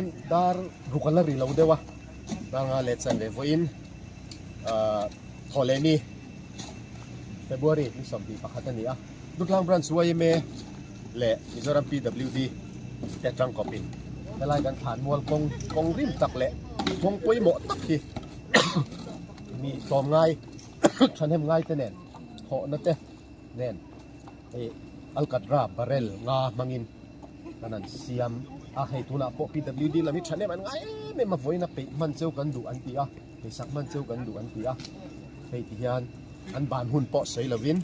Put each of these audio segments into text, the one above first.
Chuan dar ruk a la ri lo deuh a, dar nga leh chan leh vawiin thawh leh ni February ni 21 a ni a. Dutlang Branch yma leh Mizoram PWD te tangkawpin helai kan thlan mual kawng kawng rim tak leh kawng pawimawh tak hi mi tlawmngai thahnem ngai te nen thawhna te nen hei Alkatra barrel nga hmangin kan an siam a, hei tunah pawh PWD lam hi thahnem an ngai em em a, vawiin a peih hman cheu kan duh an ti a, peisak hman cheu kan duh an ti a, hei ti hian an ban hun pawh sawi lovin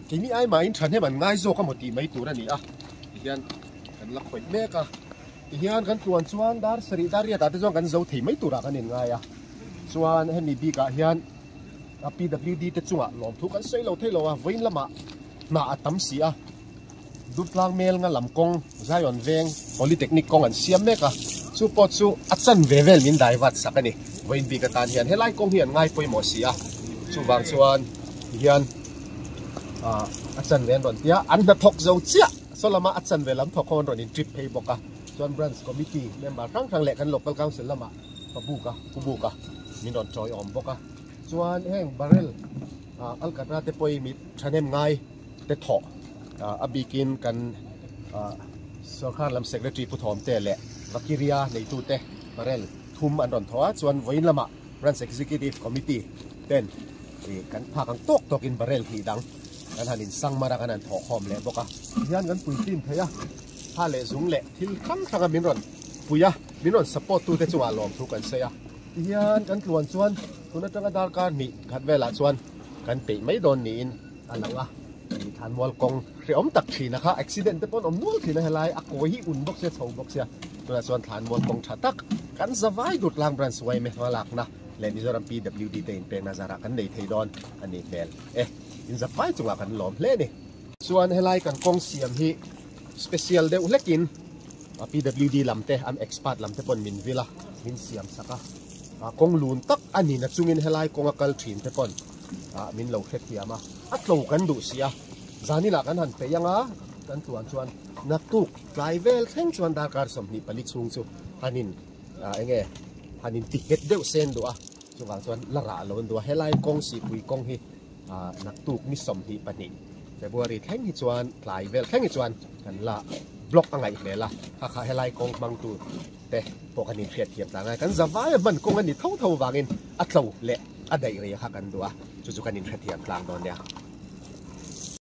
keini ai mahin thahnem an ngai zawk amaw tih mai tur a ni a, ti hian kan la khawih mek a, ti hian kan tluan chuan dar sarih dar riat ah te chuan kan zo thei mai turah kan inngai a, chuan hemi bikah hian a PWD te chungah lawmthu kan sawi lo thei lo a, vawiin lamah hnah a tam si a, Dutlang mel nga lam kawng Zion veng Polytechnic kawng an siam mek a, chu pawh chu a chan ve vel min dai vat sak a ni. Vawiin bik atan hian helai kawng hi an ngai pawimawh si a, chuvang chuan tihian a chan ve an rawn ti a, an hnathawk zo chiah saw lama a chan ve lam thawk ho an rawn in trip phei bawk a, chuan Branch Committee member hrang hrang leh kan Local Council lamah Pabuka, Pubuka min rawn tawiawm bawk a, chuan heng barrel Alkatra te pawhin mi thahnem ngai te thawh a bikin kan sorkar lam secretary Pu Thawmte leh Vakiria neitute barrel thum an rawn thawh a, chuan vawiin lamah Branch Executive Committee ten kan phak ang tawk tawkin barrel hnih dang kan han insang mar a, kan han thawhkhawm leh bawk a. Tihian kan puitlin thei a, tha leh zung leh thil hrang hranga min rawn pui a, min rawn support tute chungah lawmthu kan sawi a. Tihian kan tluan chuan tun atanga darkar hnih khat velah chuan kan peih mai dawn niin a lang a, thlanmual kawng hrehawm tak thin a kha accident te pawh an awm nual thin a helai a kawi hi un bawk sia chho bawk sia tunah chuan thlanmual kawng tha tak kan zavai Durtlang Branch yma hmalakna leh Mizoram PWD te inpekna zarah kan nei thei dawn a nih hmel e in zavai chungah kan lawm hle a ni. Chuan helai kan kawng siam hi special deuh hlekin PWD lam te an expert lam te pawn min vil a min siam sak a kawng lun tak a ni na chungin helai kawng a kal thin te pawn min lo hrethiam a a tlo kan duh si a zaninah kan han peih anga kan tuan chuan naktuk tlai vel thleng chuan darkar 24 chhung chu hanin enge hanin ti nghet deuh sen duh a chuvang chuan la rah lo an duh a helai kawng sihpui kawng hi naktuk ni 22 February thleng hi chuan tlai vel thleng hi chuan kan la block a ngaih hmel a kha kha helai kawng hmang tu te pawh kan inhriat thiam tlang a kan zavai a hman kawng a ni tho tho vangin a tlo leh a daih rei kha kan duh a chu chu kan inhrethiam tlang dawn nia.